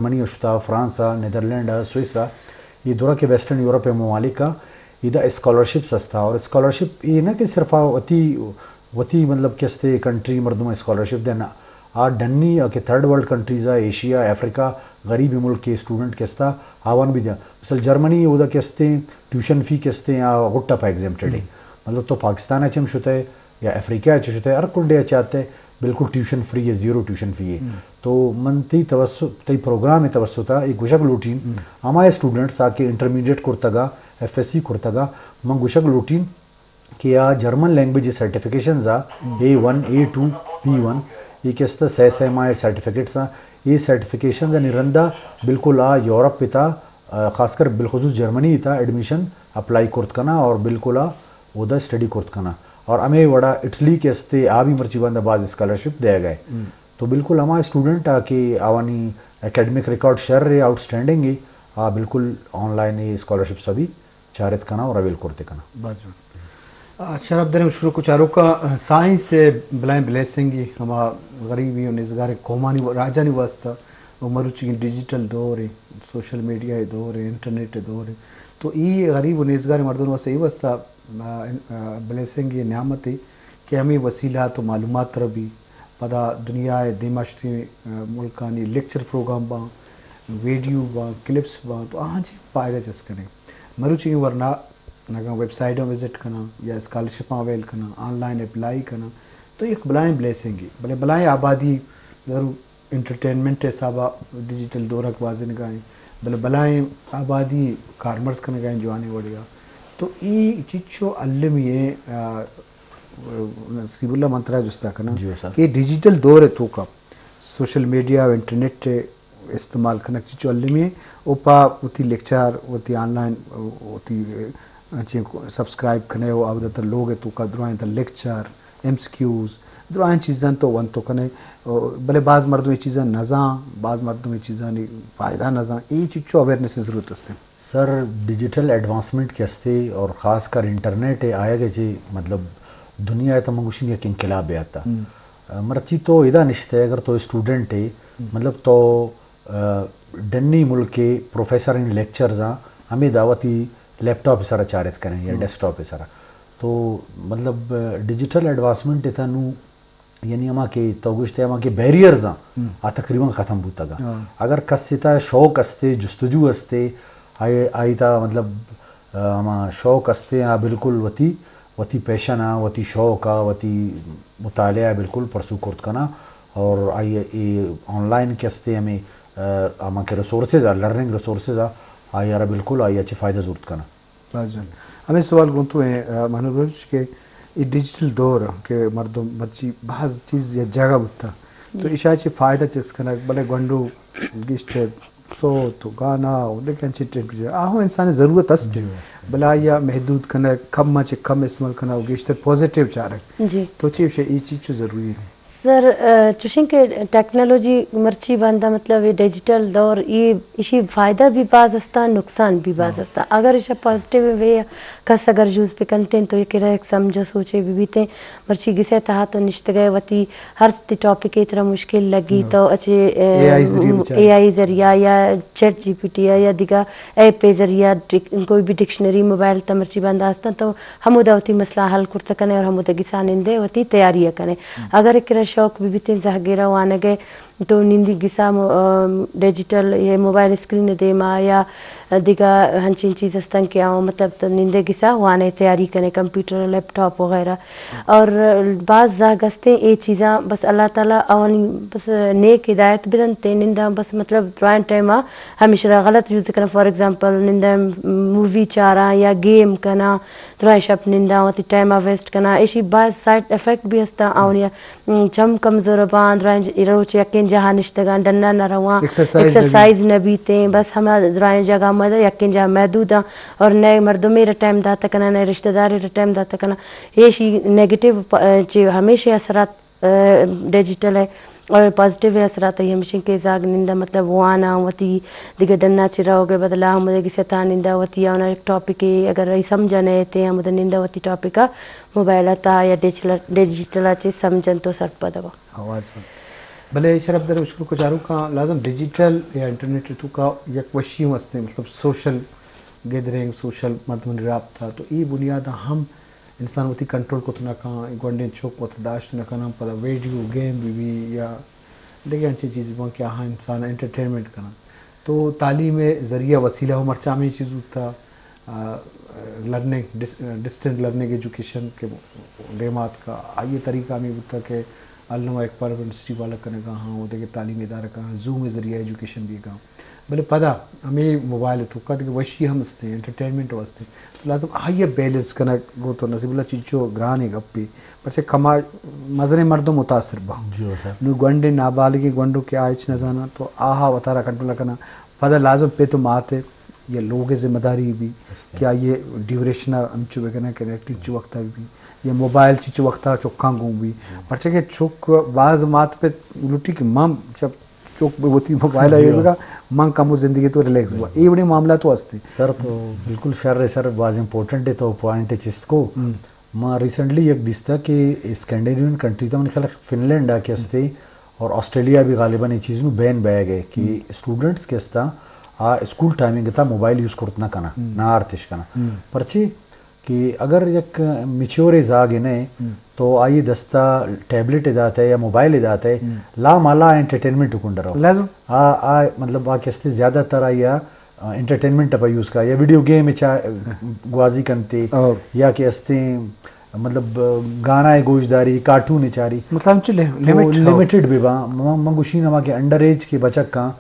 جرمنی ءَ شتا، فرانس ءَ، نیدرلینڈ ءَ، سوئس ءَ، اے درا کہ ویسٹرن یورپ ءِ ممالک ءَ، ادا اسکالرشپس ہستا، اور اسکالرشپ اے نہ کہ صرف آ وتی، وتی مطلب کہ استے کنٹری مردم اسکالرشپ دینا، آ ڈنی آ کہ تھرڈ ورلڈ کنٹریز ءَ، ایشیا، افریقہ، غریب ملک کے اسٹوڈنٹ کہ استا، آوان بھی دیا۔ مثال جرمنی اودا کہ استے ٹیوشن فی کہ استے آ غٹا پہ ایگزمپٹڈ ہے۔ مطلب تو پاکستان ءَ چم شتا ہے، یا افریقہ ءَ چہ شتئے، ہر کنڈے ءَ چہ آتئے، بالکل ٹیوشن فری ہے، زیرو ٹیوشن فی ہے۔ تو من تئی توسط، تئی پروگرام ءِ توسط ءَ اے گوشگ لوٹین، ہما اسٹوڈنٹس آ کہ انٹرمیڈیٹ کرتگا، ایف ایس سی کرتگا، من گوشگ لوٹین کہ آ جرمن لینگویج سرٹیفکیشنز آ، A one, A two, B one, اے کہ است سہ سہ ماہ سرٹیفکیٹس آ، اے سرٹیفکیشنز آنی رندا بالکل آ یورپ ءِ تہا، آ، خاص کر بالخصوص جرمنی ءِ تہا ایڈمیشن اپلائی کرت کنا اور بالکل آ اودا اسٹڈی کرت کنا۔ اور ہمے وڑا اٹلی کہ استے، آ بھی مرچی باندا باز اسکالرشپ دیگا ہے۔ تو بالکل ہما اسٹوڈنٹ آ کہ آوانی اکیڈمک ریکارڈ شر ہے، آؤٹ اسٹینڈنگ ہے، آ بالکل آن لائن اے اسکالرشپس ءَ بھی چارت کنا اور اویل کرتے کنا۔ باز جوان۔ آ، شرف دریں شروع کو چاروکا، آ، سائنس ءِ بلائیں بلیسنگ ہے ہما غریبی و نیزگاریں قومانی و راجانی واسطہ، و مروچی ڈیجیٹل دور ہے، سوشل میڈیا ءِ دور ہے، انٹرنیٹ ءِ دور ہے۔ تو ای غریب و نیزگاریں مردم واسطہ ای واسطہ آ، آ، بلیسنگ، یہ نعمت ہے کہ ہمیں وسیلات و معلومات ربی، پدا دنیا ءِ دیماشتیں، آ، ملکانی لیکچر پروگرام باں، ویڈیو باں، کلپس باں، تو آہاں چی فائدہ چست کنے۔ مروچی ورنا نگاں ویب سائٹاں وزٹ کناں یا اسکالرشپاں اویل کناں، آن لائن اپلائی کناں، تو یک بلائیں بلیسنگ ہے۔ بلے بلائیں آبادی ضرور انٹرٹینمنٹ ءِ حساب ءَ ڈیجیٹل دور ءَ گوازینگ ءَ ایں، بلے بلائیں آبادی کارمرز کنگ ءَ ایں جوانیں وڑے ءَ۔ تو اے چچو المی ایں، آ، نصیب اللہ من ترا جستا کناں جی سر۔ کہ ڈیجیٹل دور ءِ توکا سوشل میڈیا و انٹرنیٹ ءِ استعمال کنگ چچو المی ایں، او پا وتی لیکچر، وتی آن لائن، وتی، آ، چی سبسکرائب کنے و آودا تر لوگ ءِ توکا درائیں تر لیکچر، ایم سی کیوز، درائیں چیزاں تو ونتو کنے، او، بلے باز مردم اے چیزاں نزاں، باز مردم اے چیزانی فائدہ نزاں، اے چچو اویئرنس ضرورت است۔ سر، ڈیجیٹل ایڈوانسمنٹ کہ استے اور خاص کر انٹرنیٹ ءِ آیگ ءَ چہ مطلب دنیا ءِ تہ من گوشیں یک انقلاب ءَ آتا۔ مرچی تو ادا نشتے، اگر تو اسٹوڈنٹ ہے، مطلب تو آ، ڈنی ملک ءِ پروفیسر ان لیکچرز آں، ہمے دعوتی لیپ ٹاپ ءِ سرا چارت کنیں یا ڈیسک ٹاپ ءِ سرا۔ تو مطلب، آ، ڈیجیٹل ایڈوانسمنٹ ءِ تہا نوں، یعنی ہما کہ تو گوشتے ہما کہ بیریئرز آں، آ تقریباً ختم بوتگ آں۔ اگر کس ءِ تہا شوق استے، جستجو استے، آئی، آئی تہا مطلب، آ، ہما شوق استے، آ بالکل وتی، وتی پیشن ءَ، وتی شوق ءَ، وتی مطالعہ ءَ بالکل پرسو کرت کناں اور آئی ءَ اے آن لائن کہ استے ہمیں، آ، ہما کہ ریسورسز ءَ، لرننگ ریسورسز ءَ، آئی ءَ را بالکل آئی ءَ چہ فائدہ زورت کناں۔ باز جوان۔ ہمیں سوال گوں تو ایں، آ، مہنور بلوچ کہ اے ڈیجیٹل دور کہ مردم مرچی باز چیز یا جاگہ بوتا، تو ایشا چی فائدہ چست کنگ، بلے گونڈو گیشتر سوت و گانا و دگہ انچیں ٹیکنیک آہو انسان ضرورت است، بلے آیا محدود کنگ، کم چہ کم استعمال کنگ و گیشتر پازیٹیو چارگ۔ جی۔ تو چی گوشے اے چیز چو ضروری ہے؟ سر، آ، چوشیں کہ ٹیکنالوجی مرچی باندا مطلب اے ڈیجیٹل دور اے، ایشی فائدہ بھی باز استا، نقصان بھی باز استا۔ اگر ایشا پازیٹیو وے کس اگر یوز بکنتیں تو یک سمجھ و سوچے بھی بیتیں۔ مرچی گسے تہا تو نشتگئے وتی ہر ٹاپک ءِ ترا مشکل لگی تو اچے، اے آئی ذریعہ یا چیٹ جی پی ٹی یا دگہ ایپ ءِ ذریعہ ڈک-، کوئی بھی ڈکشنری موبائل تہ مرچی باندا استاں تو ہمودا وتی مسئلہ حل کرت کنے اور ہمودا گسا نندے وتی تیاری کنے۔ اگر کرا شوق بھی بیتیں زہگیرا وانگے تو نندی گسا مو-، آ، ڈیجیٹل یا موبائل اسکرین دیما یا دگہ ہنچین چیز ہستن کہ آ مطلب تو نندے گسا وانے تیاری کنے، کمپیوٹر، لیپ ٹاپ وغیرہ۔ اور باز زہگ ہستیں اے چیزاں بس اللہ تعالیٰ آوانی بس نیک ہدایت بدنتے، ننداں بس مطلب درائیں ٹائما ہمیشہ را غلط یوز کناں۔ فار ایگزامپل ننداں مووی چاراں یا گیم کناں، درائیں شپ ننداں وتی ٹائما ویسٹ کناں، ایشی باز سائیڈ افیکٹ بھی ہستاں آوانی م، چم کمزور باں، درائیں ج-، روچ یکیں جاہا نشتگاں، ڈنا نہ رواں، ایکسرسائز نہ بیتیں، بس ہما درائیں جاگہ مد یکیں جاہ محدوداں اور نئے مردمے را ٹائم داتا کناں، نئے رشتہ دارے را ٹائم داتا کناں۔ ایشی نیگیٹو پ-، چی ہمیشہ اثرات، آ، ڈیجیٹل ہے اور پازیٹیو اثرات ہے ہمیشہ کہ زاگ نندا مطلب وانا وتی دگہ ڈنا چی روگے بدلا ہم دگہ ستا نندا وتی آنا ایک ٹاپک اگر ای سمجھنے تے ہم نندا وتی ٹاپک موبائل ء تہا یا ڈیجیٹل، ڈیجیٹل ء چہ سمجھ انت و سرپد باں۔ آواز بند۔ بلے شرپ در اشکر کو چاروکاں لازم ڈیجیٹل یا انٹرنیٹ توکا یک وشی ہم ہستیں، مطلب سوشل گیدرنگ، سوشل مردمانی رابطہ، تو ای بنیاد ہم انسان وتی کنٹرول کت نہ کن، گونڈیں چوک وت داشت نہ کن، پدا ویڈیو گیم بی بی یا دگہ انچیں چیز بان کہ آہاں انسان انٹرٹینمنٹ کنن۔ تو تعلیم ذریعہ وسیلہ ہم مرچاں ہمیں چیز ہوتا، آ، لرننگ، ڈس-، ڈسٹنٹ لرننگ ایجوکیشن کے دیمات کا آئیے طریقہ ہمیں ہوتا کہ علامہ اقبال یونیورسٹی والا کنگا ہاں، وہ دگہ تعلیمی ادارہ کا ہاں، زوم ذریعہ ایجوکیشن بھی کا۔ بلے پدا ہمیں موبائل توکا دگہ وشی ہم ہستیں، انٹرٹینمنٹ ہم ہستیں۔ تو لازم آئیے بیلنس کنگ گو تو نصیب اللہ چیچو گرانے گپی۔ پرچہ کما مزنیں مردم متاثر با۔ جی سر۔ نو گونڈیں نابالغیں گونڈو کہ آ ہچ نہ زاناں تو آہا وتارا کنٹرول کناں۔ پدا لازم پت و مات یا لوگ ذمہ داری بی کہ آئیے ڈیوریشن انچو بکناں کہ نیٹ چی وقتا بی یا موبائل چی چی وقتا چکاں گون بی۔ پرچہ کہ چک باز مات پت لٹی کہ مم چپ چک بہ وتی موبائل آئیے بگا من کمو زندگی تو ریلیکس با۔ اے وڑیں معاملہ تو ہستے۔ سر تو بالکل شر ہے سر، باز امپورٹنٹ ہے تو پوائنٹ چست کو۔ ما ریسنٹلی یک دیستا کہ اسکینڈینیوین کنٹری تا، من خیال فن لینڈ آ کہ ہستے اور آسٹریلیا بھی غالباً یہ چیز نو بین بہ گئے کہ اسٹوڈنٹس کہ ہستا آ اسکول ٹائمنگ تا موبائل یوز کرت نہ کنا، نہ آرتش کنا۔ پرچی کہ اگر یک میچور زاگ نہ تو آئی دستا ٹیبلٹ داتا ہے یا موبائل داتا ہے، لا مالا انٹرٹینمنٹ کنڈ رہو۔ لازم۔ آ، آ، مطلب آ کہ ہستے زیادہ تر آئی آ انٹرٹینمنٹ پہ یوز کا یا ویڈیو گیم چا گوازی کنتے اور یا کہ ہستے مطلب گانا گوش داری، کارٹون چاری۔ مطلب چلے لمیٹ لمیٹڈ بھی با۔ من گوشی نما کہ انڈر ایج کے بچک کا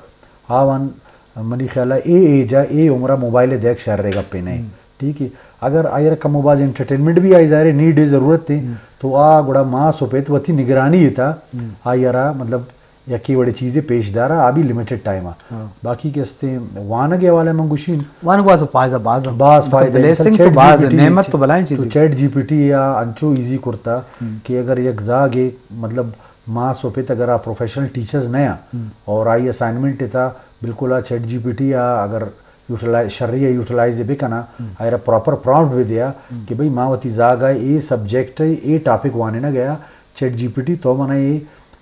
آوان منی خیال ہے اے ایج آ اے عمرہ موبائل دیکھ شر رہے گپے نہیں۔ ٹھیک ہے، اگر آئیرا کم و باز انٹرٹینمنٹ بھی آئی ظاہر ہے نیڈ ہے، ضرورت ہے، تو آ گڑا ماں سو پہ وتی نگرانی ہے تا آئیرا مطلب یکی وڑے چیزیں پیش دارا، آ بھی لمیٹڈ ٹائم آ۔ باقی کہ استے وانگ حوالے من گوشین۔ وانگ واز فائدہ باز۔ باز فائدہ، بلیسنگ تو باز، نعمت تو بلائیں چیز۔ چیٹ جی پی ٹی یا انچو ایزی کرتا کہ اگر یک زاگ ہے، مطلب ماں سو پت اگر آ پروفیشنل ٹیچرز نہ آ اور آئی اسائنمنٹ تا بالکل آ چیٹ جی پی ٹی یا اگر یوٹیلائز، شری یوٹیلائز بہ کنا، آئرا پراپر پرامپٹ بہ دیا کہ بھئی ما وتی زاگ ء اے سبجیکٹ ء اے ٹاپک وانینگ ء، چیٹ جی پی ٹی تو منا اے،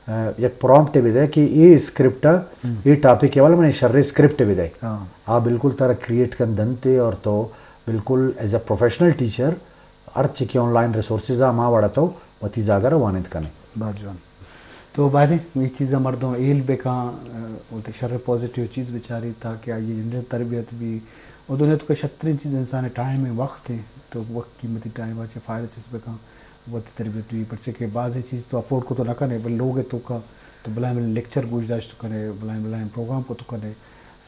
ء، یک پرامپٹ بہ دے کہ اے اسکرپٹ ء اے ٹاپک ء والا منا شر اسکرپٹ بہ دے۔ آ بالکل ترا کریٹ کن دنتے اور تو بالکل ایز اے پروفیشنل ٹیچر ہر چی کہ آن لائن ریسورسز آ ما وڑا تو وتی زاگ ء وانینت کنے۔ باز جوان۔ تو بایدیں اے چیزاں مردم ہیل بکاں، ء، وتی شر پازیٹیو چیز بچاری تاکہ آئی جند تربیت بی۔ و دنیا تو کہ شترین چیز انسان ٹائم ہے، وقت ہے، تو وقت قیمتی ٹائم آ چہ فائدہ چیز بکاں، وتی تربیت بی، پرچہ کہ بازیں چیز تو افورڈ کو تو نہ کنے، بل لوگ ہے تو کا، تو بلائیں بلائیں لیکچر گوش داشت کنے، بلائیں بلائیں پروگرام کو تو کنے،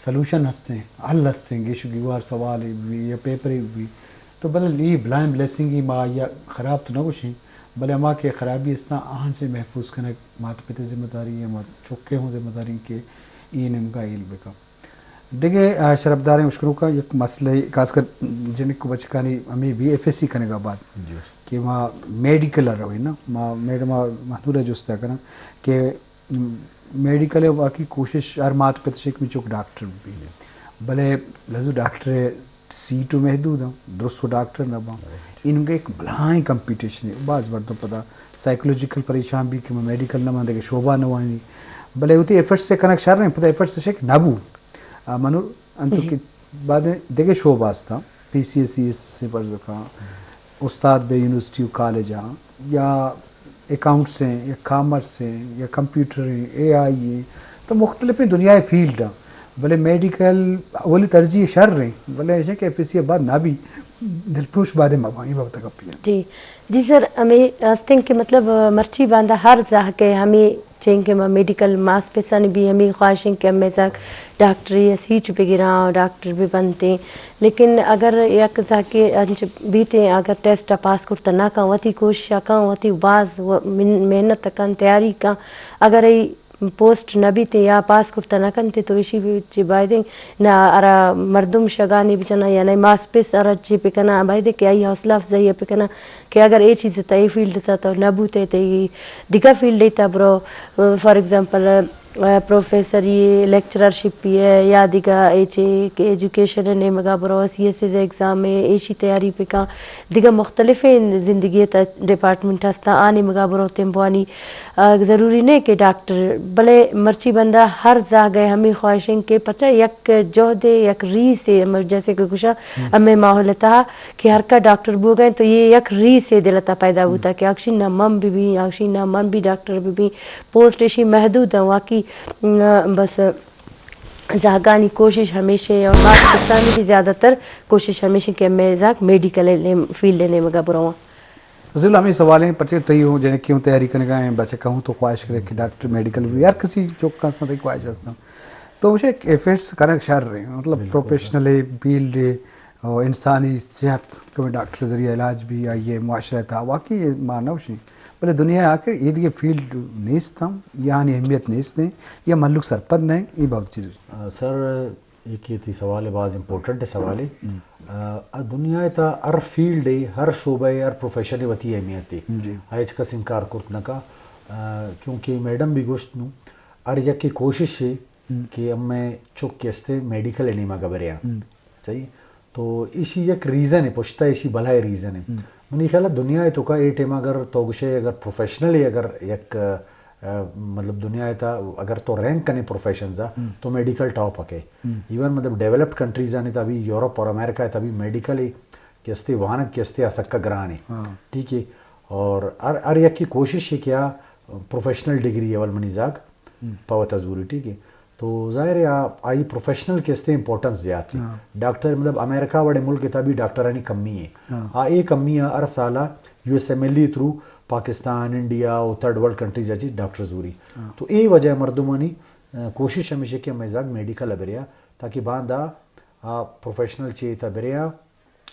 سلوشن ہستیں، حل ہستیں، گیش و گیوار سوال بی یا پیپر بی، تو بلے اے بلائیں بلیسنگ ہی ما یا خراب تو نہ گوشیں، بلے ہما کہ خرابی استاں آہاں چہ محفوظ کنگ مات پت ذمہ داری ہے، ما چکے ہوں ذمہ داری کہ اے نیمگا ہیل بکن۔ دگہ، آ، شرپداریں اشکنوکاں یک مسئلہ، خاص کر جنک و بچکانی ہمیں بی ایف ایس سی کنگا بعد کہ ما میڈیکل ء رویں نا، ما میڈم ء مہدور ء جست ء کناں کہ میڈیکل ء واقعی کوشش ہر مات پت شک می چک ڈاکٹر بی، بلے لہذو ڈاکٹر سیٹ و محدود ہاں، درست و ڈاکٹر نہ باں۔ انگا ایک بلائیں کمپیٹیشن ہے، باز مردم پدا سائیکولوجیکل پریشان بی کہ میں میڈیکل نہ مان دگہ شعبہ نہ وانی، بلے وتی ایفرٹس سے کنک شر ہیں، پدا ایفرٹس سے شک نہ بو۔ آ، منو انتو کہ بعد دگہ شعبہ ہستاں، پی سی ایس ای سے فرض بکاں، استاد بے یونیورسٹی و کالج آں، یا اکاؤنٹس ہیں، یا کامرس ہیں، یا کمپیوٹر ہیں، اے آئی ہیں، تو مختلفیں دنیا فیلڈ ہیں۔ بلے میڈیکل اولی ترجیح شر ہیں، بلے ایسے کہ ایف ایس سی بعد نہ بھی دلپروش بادے مبائی بابت گپی ہیں۔ جی، جی سر، ہمیں ہستیں کہ مطلب مرچی باندا ہر زاہ کے ہمیں چین کہ ما میڈیکل ماس پیسانی بھی ہمیں خواہشیں کہ ہمیں زاگ ڈاکٹری یا سیٹ بگراں، ڈاکٹر بھی بنتے۔ لیکن اگر یک زاکے انچ بیتے، اگر ٹیسٹ پاس کرتا نہ کن، وتی کوشش کن، وتی باز و-، من-، محنت کن، تیاری کن، اگر ای پوسٹ نہ بیتے یا پاس کرتا نہ کنتے تو اشی بھی چی بایدیں نہ ارا مردم شگانی بچنا یا نہ ماس پیس ارا چی پکنا بایدے کہ آئی حوصلہ افزائی پکنا کہ اگر اے چیز تا اے فیلڈ تا تو نہ بوتے تے دگہ فیلڈ تا برو، فار ایگزامپل، پروفیسری، لیکچررشپی ء یا دگہ اے چے کہ ایجوکیشن ء نیمگا برو، سی ایس ایز ایگزام ء ایشی تیاری بکاں، دگہ مختلفیں زندگی ء تہ ڈیپارٹمنٹ ہستاں، آ نیمگا برو تیم بوانی۔ آ، ضروری نہ کہ ڈاکٹر، بلے مرچی بندہ ہر زاگہ ہمے خواہش انت کہ پچا یک جہدے، یک ریسے، ہمے جیسے کہ گوشاں، ہمے ماحول ء تہا کہ ہر کا ڈاکٹر بوگا انت تو یہ یک ریسے دل ء تہا پیدا بوتا کہ آکشی نہ من بہ بی، آکشی نہ من بھی ڈاکٹر بہ بی۔ پوسٹ ایشی محدود ہیں، واقعی، م، بس زہگانی کوشش ہمیشہ اور مارکستانی بھی زیادہ تر کوشش ہمیشہ کہ میں زہگ میڈیکل فیلڈ نیمگا برواں۔ زیل ہمیں سوال ہیں، پرچے تئی ہوں جنکی ہوں تیاری کنگا ہیں، بچکا ہوں تو خواہش کرے کہ ڈاکٹر میڈیکل بھی، ہر کسی چوک کا ساتھ خواہش ہستا۔ تو اسے ایفرٹس کنگ شر رہے، مطلب بالکل۔ پروفیشنل فیلڈ اور انسانی صحت کو ڈاکٹر ذریعہ علاج بھی آئیے معاشرہ تھا، واقعی یہ ماننا اسی۔ بلے دنیا آ کہ یہ دیگہ فیلڈ نیست ہم، یعنی اہمیت نیست ہیں، یا ملک سرپد نہیں، یہ بہت چیز۔ آ، سر، ایک یہ تھی سوال ہے، باز امپورٹنٹ سوال ہے۔ آ، آ دنیا تا ہر فیلڈ ہے، ہر شعبہ ہے، ہر پروفیشن ہے، وتی اہمیت ہے۔ جی۔ آ ہچ کس انکار کرت نہ کا۔ آ، چونکہ میڈم بھی گوشت نو، ہر یک کی کوشش ہے کہ ہمیں چک کستے میڈیکل نیما گبرے ہیں۔ صحیح؟ تو ایشی یک ریزن ہے، پشتا ایشی بھلا ہے ریزن ہے۔ منی خیال ہے دنیا ہے تو کا اے ٹائم اگر تو گشے اگر پروفیشنل ہے اگر یک، آ، مطلب دنیا ہے تا اگر تو رینک کنے پروفیشنز آ تو میڈیکل ٹاپ ہکے۔ ایون مطلب ڈیولپڈ کنٹریز آنے تا بھی یورپ اور امریکہ ہے تا بھی میڈیکل ہے کستے وانک کستے آ سکا گران ہے۔ ٹھیک ہے؟ اور ہر، ہر یک کی کوشش ہے کہ آ پروفیشنل ڈگری اول منی زاگ پاوت ازوری، ٹھیک ہے؟ تو ظاہر ہے آ، آئی پروفیشنل کستے امپورٹنس زیات ہے۔ ڈاکٹر مطلب امریکہ وڑے ملک تا بھی ڈاکٹرانی کمی ہے۔ آ اے کمی ہے ہر سال U S M L E through Pakistan, India اور تھرڈ ورلڈ کنٹریز اچی ڈاکٹر زوری۔ تو اے وجہ مردمانی، آ، کوشش ہمیشہ کہ ہمیں زاگ میڈیکل بریا تاکہ باندا آ پروفیشنل چے تا بریا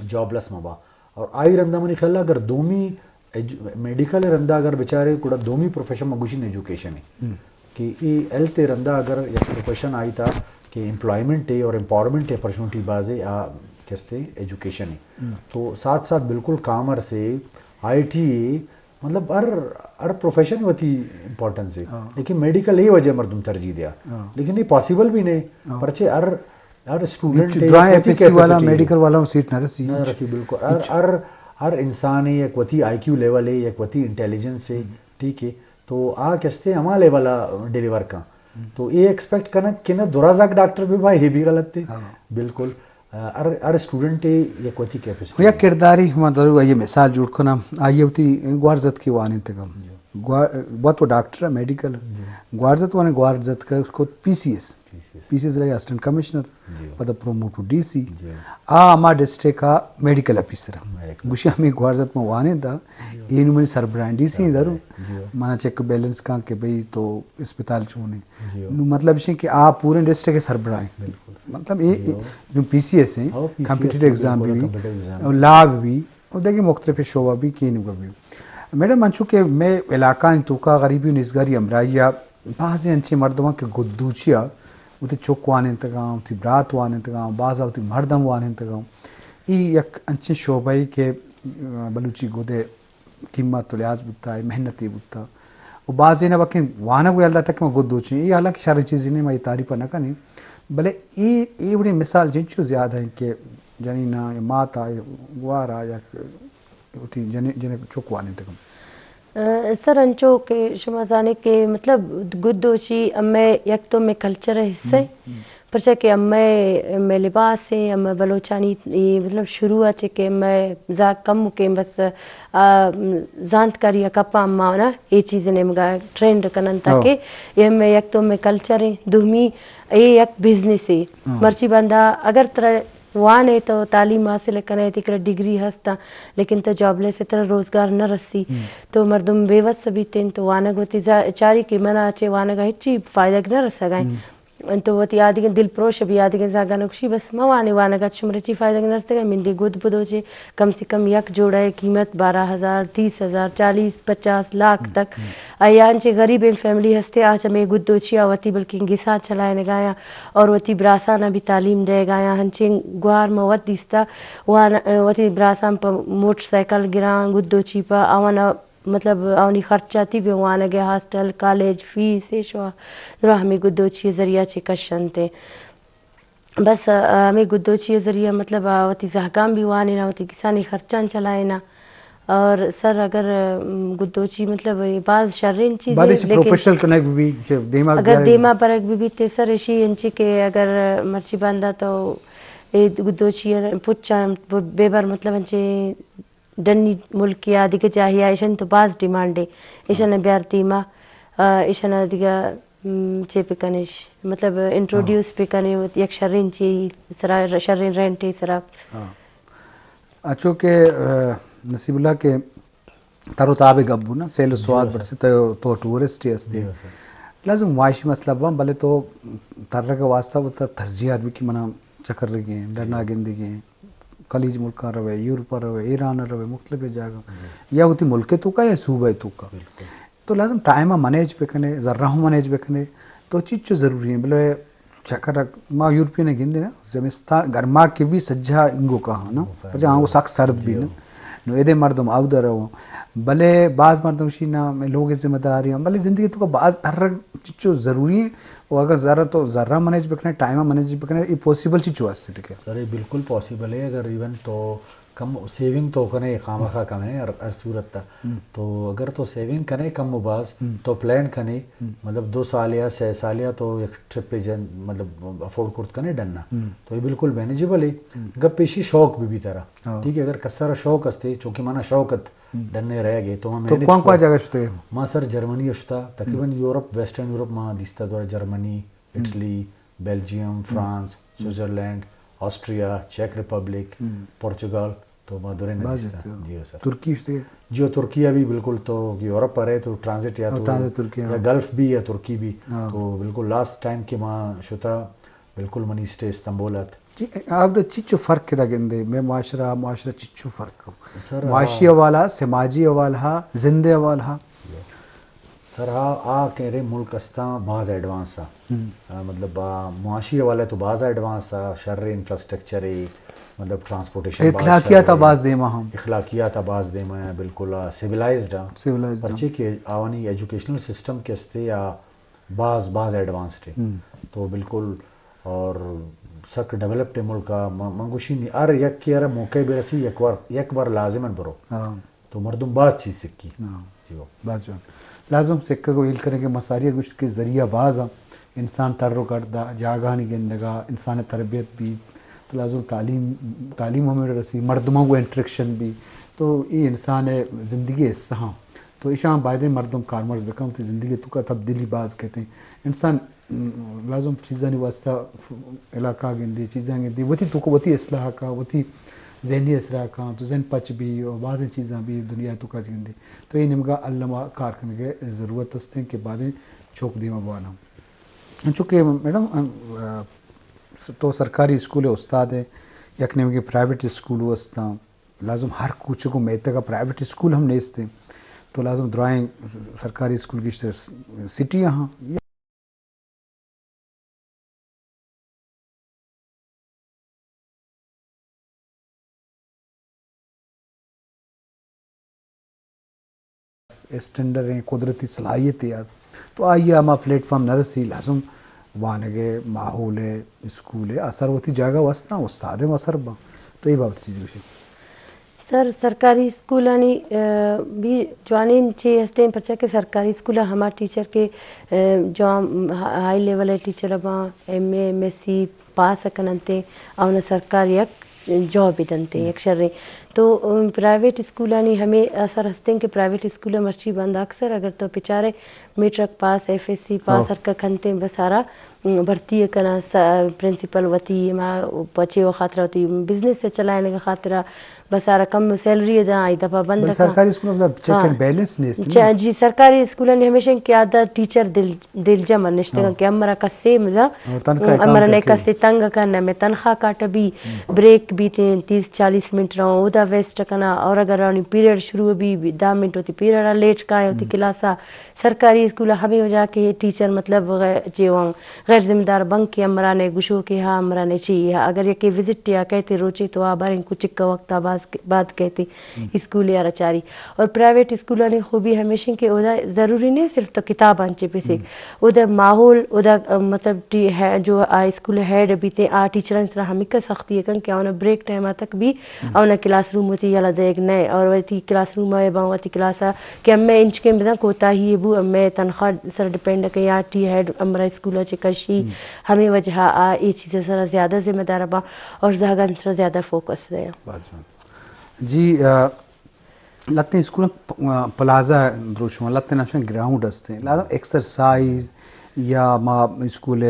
جاب لیس مبا۔ اور آئی رندا منی خیال اگر دومی ایجو-، میڈیکل رندا اگر بچارے گڑا دومی پروفیشن مگوشی ایجوکیشن ہے کہ ای ہیلتھ رندا اگر یک پروفیشن آئی تا کہ امپلائمنٹ ہے اور امپاورمنٹ ہے اپرچونٹی بازے آ کستے ایجوکیشن ہے۔ تو ساتھ ساتھ بالکل کامرس ہے، آئی ٹی ہے، مطلب ہر، ہر پروفیشن وتی امپورٹنس ہے۔ لیکن میڈیکل اے وجہ مردم ترجیح دیا۔ لیکن یہ پاسبل بھی نہیں۔ پرچے ہر، ہر اسٹوڈنٹ ہے، درائیں ایف ایس سی والا کیپیسٹی ہے۔ میڈیکل والا سیٹ نہ رسی۔ نہ رسی، بالکل۔ ہر، ہر، ہر انسان ہے، یک وتی آئی کیو لیول ہے، یک وتی انٹیلیجنس ہے، ٹھیک ہے۔ تو آ کستے ہما لیول ڈیلیور کن۔ تو اے ایکسپیکٹ کنگ کہ نہ درازاک ڈاکٹر بھی بھائی، یہ بھی غلط ہے۔ بالکل۔ آ، ہر، ہر اسٹوڈنٹ یک وتی کیپیسٹی یا ہے۔ کرداری ہما درو آئی مثال جوڑ کناں، آئی وتی گوارزت کی وانینتگم۔ گوا-، وت و ڈاکٹر میڈیکل۔ گوارزت وانے گوارزت کا اس کو پی سی ایس۔ پی سی ایس۔ پی سی ایس لگے اسسٹنٹ کمشنر، پدا پروموٹ ڈی سی۔ آ ہما ڈسٹرکٹ کا میڈیکل آفیسر۔ گوشی ہمیں گوارزت میں وانینتا، اینو منی سربراہ ڈی سی درو۔ منا چیک بیلنس کاں کہ بھئی تو اسپتال چون ہے۔ نو مطلب اش کہ آ پورے ڈسٹرکٹ کے سربراہ ہیں۔ مطلب اے جو پی سی ایس ہیں، کمپیٹیٹو ایگزام بھی، اور لا بھی، اور دیگہ مختلف شعبہ بھی کینو کا بھی۔ میڈم، انچو کہ میں علاقہ ہیں تو کا غریبی و نزگاری ہمراہی آ بازیں انچیں مردماں کہ گدوچی آ وتی چک وانینتگاں، وتی برات وانینتگاں، باز آ وتی مردم وانینتگاں۔ ای یک انچیں شعبہ ای کہ، آ، بلوچی گدے قیمت و لحاظ بوتا، اے محنتے بوتا۔ و بازینا بکیں وانگ و یلہ داتا کہ ما گد دوچیں۔ اے حالانکہ شریں چیزے نیں، ما اے تعریف نہ کنیں۔ بلے اے، اے وڑیں مثال جنچو زیادہ ہیں کہ جنینا یا ماتا یا گوارا یا وتی جنین، جنین چک وانینتگ۔ آ، سر، انچو کہ شما زانے کہ مطلب گد دوچی ہمے یک تو مے کلچر حصہ ہے۔ پرچا کہ امئے، امئے لباس ایں، امئے بلوچانی اے مطلب شروع ء چہ کہ امئے زاگ کمکیں بس، آ، زانتکاری ء کپاں، اما اونا اے چیز ء نیمگا ٹرینڈ کنن تاکہ اے امئے یک تو امئے کلچر ایں، دومی اے یک بزنس ایں۔ مرچی باندا اگر ترا وان ئے تو تعلیم حاصل کن ئے، تئی کرا ڈگری ہست آں، لیکن تو جاب لیس ئے، ترا روزگار نہ رسی، تو مردم بے وس بیت انت، تو وانگ وتی زا-، چاری کہ منا چہ وانگ ء ہچی فائدگ نہ رسگ ء۔ تو وتی آدگہ دل پروش بی، آدگہ زاگان گوشی، بس مہ وان ئے، وانگ ء چہ شمرا چی فائدگ نہ رسگ ء، مندی گد بدوچے، کم سے کم یک جوڑہ ء قیمت بارہ ہزار، تیس ہزار، چالیس، پچاس، لاکھ تک۔ آیا انچیں غریبیں فیملی ہستے، آ چہ مے گد دوچی آ وتی بلکیں گساں چلائینگ آیاں اور وتی براساں بھی تعلیم دئیگ آیاں۔ ہنچیں گوار ما وت دیستا، وان-، وتی براساں پہ موٹر سائیکل گراں، گد دوچی پہ آوان مطلب آنی خرچاتی بھی وانگ ء، ہاسٹل، کالج، فیس، ایشوا درا ہمیں گدوچی ذریعہ چے کشنتے۔ بس، آ، ہمیں گدوچی ذریعہ مطلب آ وتی زہگان بھی وانینا، وتی کسانی خرچان چلائینا۔ اور سر اگر، ام، گدوچی مطلب یہ باز شرین چیز بارے ہے، چی لیکن پروفیشنل کنگ بھی، چی دیما اگر بیارے دیما برگ بھی بیتے سر، اشی انچی کہ اگر مرچی باندا تو اے گدوچی پچا بے بر مطلب انچے ڈنی ملک یا دگہ جاہے آ ایشانی تو باز ڈیمانڈ ہے۔ ایشانا بیار دیما، آ، ایشانا دگہ، م، چے پہ کنش، مطلب انٹروڈیوس پہ کنے یک شرین چی سرا، شرین رینٹے سرا۔ ہاں۔ اچو کہ، آ، نصیب اللہ کہ تر و تاب گپ بو نا، سیل و سواد برسی تو، تو ٹورسٹ ہی ہستی۔ لازم معاشی مسئلہ بان، بلے تو ترگ واسطہ وتا ترجیحات بھی کہ منا چکر گئے، ڈنا گندگی، خلیج ملکاں روے، یورپ روے، ایران روے، مختلف جاگہ۔ یا وتی ملک توکا یا صوبہ توکا۔ تو لازم ٹائم مینیج بکنے، ذرہ مینیج بکنے، تو چیز چو ضروری ہے۔ بلے چکر ما یورپین گندے نا، زمستان گرما کے بھی سجا انگو کہاں نا، پرچہ ہاں وہ سخت سرد بھی نا۔ نو ایدے مردم او در ہو۔ بلے باز مردم شی نا، میں لوگ ذمہ داری ہوں، بلے زندگی توکا باز ترگ چچو ضروری ہے۔ و اگر ذرا تو ذرا مینیج بکنے، ٹائم مینیج بکنے، یہ پاسیبل چیز چو ہستے تکے؟ سر، یہ بالکل پاسیبل ہے۔ اگر ایون تو کم سیونگ تو کنے، خامخا کنے ہر، ہر صورت تا۔ تو اگر تو سیونگ کنے کم و باز، تو پلان کنے، مطلب دو سال یا سہ سال یا تو یک ٹرپ پہ جن، مطلب افورڈ کرت کنے ڈننا۔ تو یہ بالکل مینیجیبل ہے۔ گپ پیشی شوق بھی بھی ترا۔ ٹھیک ہے، اگر کسارا شوق ہستے، چونکہ منا شوق ات، ڈنے رہ گئے تو ما تو مینج کون کون کو۔ جگہ شتے؟ ما سر جرمنی اشتا، تقریباً یورپ، ویسٹرن یورپ ما دیستا دورا Germany, Italy, Belgium, France, Switzerland, Austria, check republic, Portugal, تو ما دورے نہ دیستا۔ جی ہو سر۔ ترکی شتے؟ جی ہو، ترکیہ بھی بالکل تو یورپ پر ہے، تو ٹرانزٹ یا تو ٹرانزٹ ترکیہ، یا گلف بھی یا ترکی بھی۔ تو بالکل لاسٹ ٹائم کہ ما شتا، بالکل منی اسٹے استنبول ات۔ جی، آپ دا چیچو فرق دا گندے، میں معاشرہ، معاشرہ چیچو فرق ہو؟ سر، معاشی حوالہ، سماجی حوالہ، زندے حوالہ۔ سر، آ، آ کہ رے ملک استاں باز ایڈوانس آ۔ آ، مطلب، آ، معاشی حوالہ تو باز ایڈوانس آ، شر انفراسٹرکچر ہے، مطلب ٹرانسپورٹیشن باز اخلاقیات شر آ ہے۔ باز دیما ہم۔ اخلاقیات آ باز دیما ہے، بالکل، آ، سیولائزڈ آ۔ سیولائزڈ آ۔ پرچے کہ آوانی ایجوکیشنل سسٹم کے استے یا باز، باز ایڈوانسڈ ہے۔ تو بالکل اور سک ڈیولپڈ ملک آ، م-، من گوشی نی ہر یک کے ہر موقع برسی، یک بار، یک بار لازماً برو۔ تو مردم باز چیز سکی۔ جی ہو۔ باز جوان۔ لازم سکگ و ہیل کنگ ء مساری ء گوشت کہ ذریعہ باز آں۔ انسان تر و گڑ دا جاگہانی گندگا انسان ء تربیت بی، تو لازم تعلیم، تعلیم ہمیں رسی، مردماں گوں انٹریکشن بی، تو اے انسان ء زندگی حصہ ہاں۔ تو ایشاں بایدیں مردم کارمرز بکن، وتی زندگی توکا تبدیلی باز کتیں۔ انسان م، لازم چیزانی واسطہ علاقہ گندی، چیزاں گندی، وتی توکا وتی اصلاح کا، وتی ذہنی اصلاح کا، تو ذہن پچ بی اور بازیں چیزاں بی دنیا توکا گندی۔ تو اے نیمگا الما کار کنگے ضرورت استیں کہ بازیں چوک دیما بوانا۔ چونکہ میڈم، ام، آ، تو سرکاری اسکول استاد ہے، یک نیمگے پرائیویٹ اسکول استاں، لازم ہر کوچک و میتگ ء پرائیویٹ اسکول ہم نیست انت۔ تو لازم درائیں سرکاری اسکول گیشتر سٹی ء ہاں۔ اسٹینڈرڈ ہیں، قدرتی صلاحیت ہے، تو آئی ہما پلیٹ فارم نہ رسی، لازم وانگ ء ماحول ء اسکول ء اثر وتی جاگہ وستاں، استاد ء اثر باں۔ تو اے بابت چیزے گوشے؟ سر، سرکاری اسکولانی، آ، بھی جوانین چی ہستیں، پرچا کہ سرکاری اسکول ہما ٹیچر کے، آ، جو ہم ہائی لیول ء ٹیچر باں، ایم اے، ایم ایس سی پاس کننتے، اونا سرکار یک جاب دنتے، یک شریں۔ تو، ام، پرائیویٹ اسکولانی ہمیں اثر ہستیں کہ پرائیویٹ اسکول مرچی بند اکثر اگر تو پچارے matric pass, F S C pass ہر کا کنتے بسارا، ام، بھرتی کناں، س-، پرنسپل وتی ما پچے و خاطر وتی بزنس چلائنگ خاطر بسارا کم سیلری داں، آئی دپا بند بلے کاں۔ سرکاری اسکول مطلب چیک اینڈ بیلنس نیست نا؟ جی، سرکاری اسکولانی ہمیشہ کہ آدھا ٹیچر دل، دل جمع نشتگاں کہ امرا کسے ملا، امرا نئے کسے تنگ کن، نہ میں تنخواہ کاٹ بی، بریک بیتیں، تیس چالیس منٹ رواں، اودا ویسٹ کناں، اور اگر آنی پیریڈ شروع بی، بی، دہ منٹ ہوتی پیریڈ لیٹ کائیں ہوتی کلاسا۔ سرکاری اسکول ہمیں وجہ کہ ٹیچر مطلب غیر، چے وان، ذمہ دار بنت کہ امرا نے گشو کہ ہا امرا نے چی ہا، اگر یکے وزٹ یا کہتے روچے تو آ باریں کچک وقت آ باز بعد کہتے اسکول یا رچاری۔ اور پرائیویٹ اسکولانی خوبی ہمیشیں کہ اودا ضروری نہیں صرف تو کتاب آنچے پیسے، اودا ماحول، اودا، ا، مطلب ٹی-، ہے، جو آ اسکول ہیڈ بیتے، آ ٹیچران سرا ہمیکا سختی کن کہ آنا بریک ٹائم تک بھی اونا کلاس روم وتی یلا دیگ نئے، اور وتی کلاس روم آئے باں وتی کلاس آ کہ ہمیں انچکیں بزاں کوتاہی بو، ہمیں تنخواہ سر ڈیپینڈ کہ یا ٹی ہیڈ امرا اسکول چے کشی، ہمیں وجہ آ اے چیز سرا زیادہ ذمہ دار باں اور زہگان سرا زیادہ فوکس دے۔ جی، آ، لہتیں اسکول پ-، آ، پلازہ دروشم، لہتیں نشان گراؤنڈ ہستیں، لازم ایکسرسائز یا ما اسکول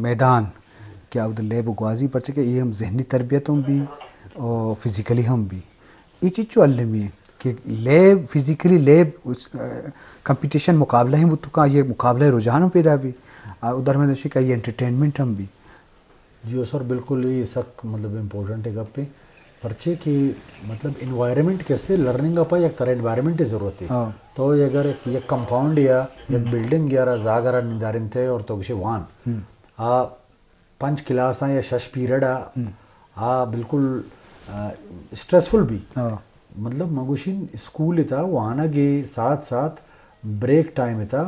میدان کہ اودا لیب و گوازی، پرچہ کہ اے ہم ذہنی تربیت ہم بی اور فزیکلی ہم بی۔ اے چیز چو المی ہے کہ لیب، فزیکلی لیب، اس، آ، کمپٹیشن مقابلہ ہم بوتو کاں، یہ مقابلہ رجحان ہم پیدا بی۔ آ، ادھر میں نشی کہ یہ انٹرٹینمنٹ ہم بی۔ جی او سر، بالکل اے سک مطلب امپورٹنٹ گپے، پرچے کہ مطلب انوائرمنٹ کسے لرننگ پہ یک طرح انوائرمنٹ ضرورت ہے۔ تو اگر یک کمپاؤنڈ یا یک بلڈنگ یا را زاگرا نندارنتے اور تو گشے وان، آ پنچ کلاساں یا شش پیریڈ آ، آ بالکل، آ، اسٹریسفل بی۔ مطلب مگوشین اسکول تا وانگ ساتھ ساتھ بریک ٹائم تا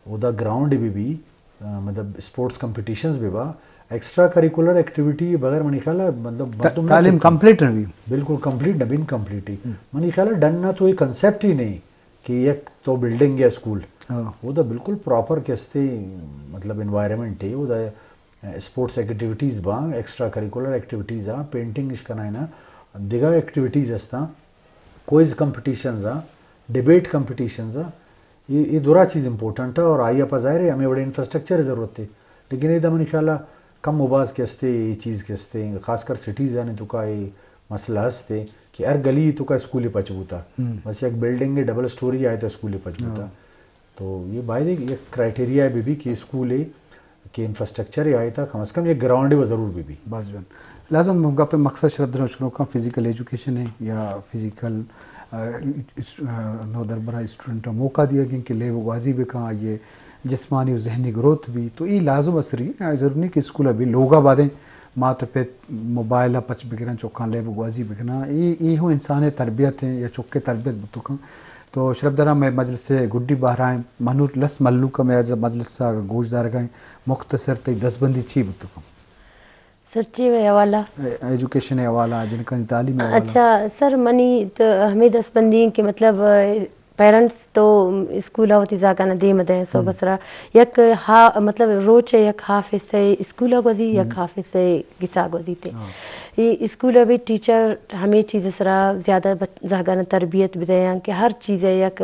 اودا گراؤنڈ بی بی، آ، مطلب اسپورٹس کمپٹیشنز بی با، ایکسٹرا کریکولر ایکٹیویٹی بغیر منی خیال ہے مطلب تا-، مردم نہ تعلیم سکتی۔ کمپلیٹ نہ بی۔ بالکل کمپلیٹ نہ بی، انکمپلیٹ ہی۔ منی خیال ہے ڈن نہ تو یہ کنسپٹ ہی نہیں کہ یک تو بلڈنگ یا اسکول۔ اودا بالکل پراپر کستے مطلب انوائرمنٹ ہے، اودا اسپورٹس ایکٹیویٹیز با، ایکسٹرا کریکولر ایکٹیویٹیز آ، پینٹنگ اش کنائنا، دگہ ایکٹیویٹیز ہستاں، کوئز کمپٹیشنز آ، ڈیبیٹ کمپٹیشنز آ، یہ، یہ دورا چیز امپورٹنٹ ہے اور آئی پہ ظاہر ہے ہمیں بڑے انفراسٹرکچر ضرورت ہے، لیکن یہ منی خیال ہے کم و باز کہ ہستے، یہ چیز کہ ہستے، خاص کر سٹیز آنے تو کا یہ مسئلہ ہستے کہ ہر گلی تو کا اسکول پچ بوتا، بس یک بلڈنگ ڈبل اسٹوری آئے تا اسکول پچ بوتا۔ تو یہ باید یک کرائٹیریا بی بی کہ اسکول ہے کہ انفراسٹرکچر ہے آئے تا کم از کم یک گراؤنڈ وہ ضرور بی بی۔ بس جان، لازم گپ مقصد شرف درنگ شروع کن فزیکل ایجوکیشن ہے یا فزیکل، آ، اس-، آ، نودربرا اسٹوڈنٹ موقع دیا گئے کہ لیب و گوازی بکن، آئیے جسمانی و ذہنی گروتھ بی، تو یہ لازم اثری، آ، ضرور نہیں کہ اسکول ابھی لوگا بادیں مات و پت موبائل پچ بگرن، چوکاں لیب و گوازی بکنن، اے، اے ہوں انسان تربیت ہیں یا چوکے تربیت بتکن۔ تو شرف دارا میں مجلس گڈی بہرائیں منور لس ملوک میں مجلس گوش دارگائیں، مختصر تئی دستبندی چی بتکن؟ سر چی وے حوالہ؟ اے-، ایجوکیشن حوالہ، جنکانی تعلیم حوالہ۔ اچھا سر، منی تو ہمیں دستبندی ہیں کہ مطلب، پیرنٹس تو اسکول ء وتی زاگان ء دیم ء دئیں سوب ء سرا یک ہا-، مطلب روچ ء یک ہاف حصہ اسکول ء گوزی، یک ہاف حصہ گسا گوزی تے۔ اے اسکول ء بھی ٹیچر ہمے چیز ء سرا زیادہ بچ-، زہگان ء تربیت بدیاں کہ ہر چیز ء یک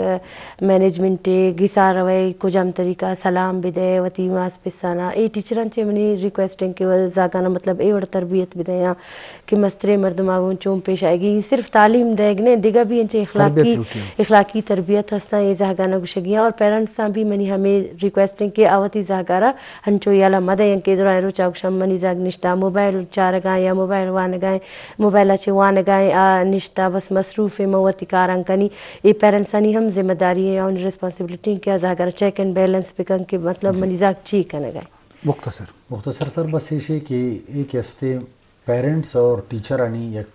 مینجمنٹ ء گسا روئے، کجام طریقہ سلام بدے، وتی ماس پسانا۔ اے ٹیچراں چے منی ریکویسٹ انت کہ زاگان ء مطلب اے وڑ تربیت بدیاں۔ کہ مستریں مردم آ گوں چون پیش آئیگی، صرف تعلیم دئیگ نہ، دگہ بھی انچیں اخلاقی، تربیت لوٹی۔ اخلاقی تربیت ہستاں، اے زہگانا گوشگی آں۔ اور پیرنٹس آں بھی منی ہمے ریکویسٹ ہیں کہ آ وتی زہگارا ہنچو یلہ مہ دئیں کہ درائیں روچا گوشاں منی زہگ نشتا موبائل چارگا یا موبائل وانگا، موبائل چے وانگا آ نشتا بس مصروف ہے، من وتی کاراں کنی۔ اے پیرنٹسانی ہم ذمہ داری ہے، آنی ریسپانسبلٹی ہے کہ آ زہگارا چیک اینڈ بیلنس بکن کہ مطلب منی زہگ چی کنگا۔ مختصر۔ مختصر سر بس ایشی کہ اے کہ استے پیرنٹس اور ٹیچرانی یک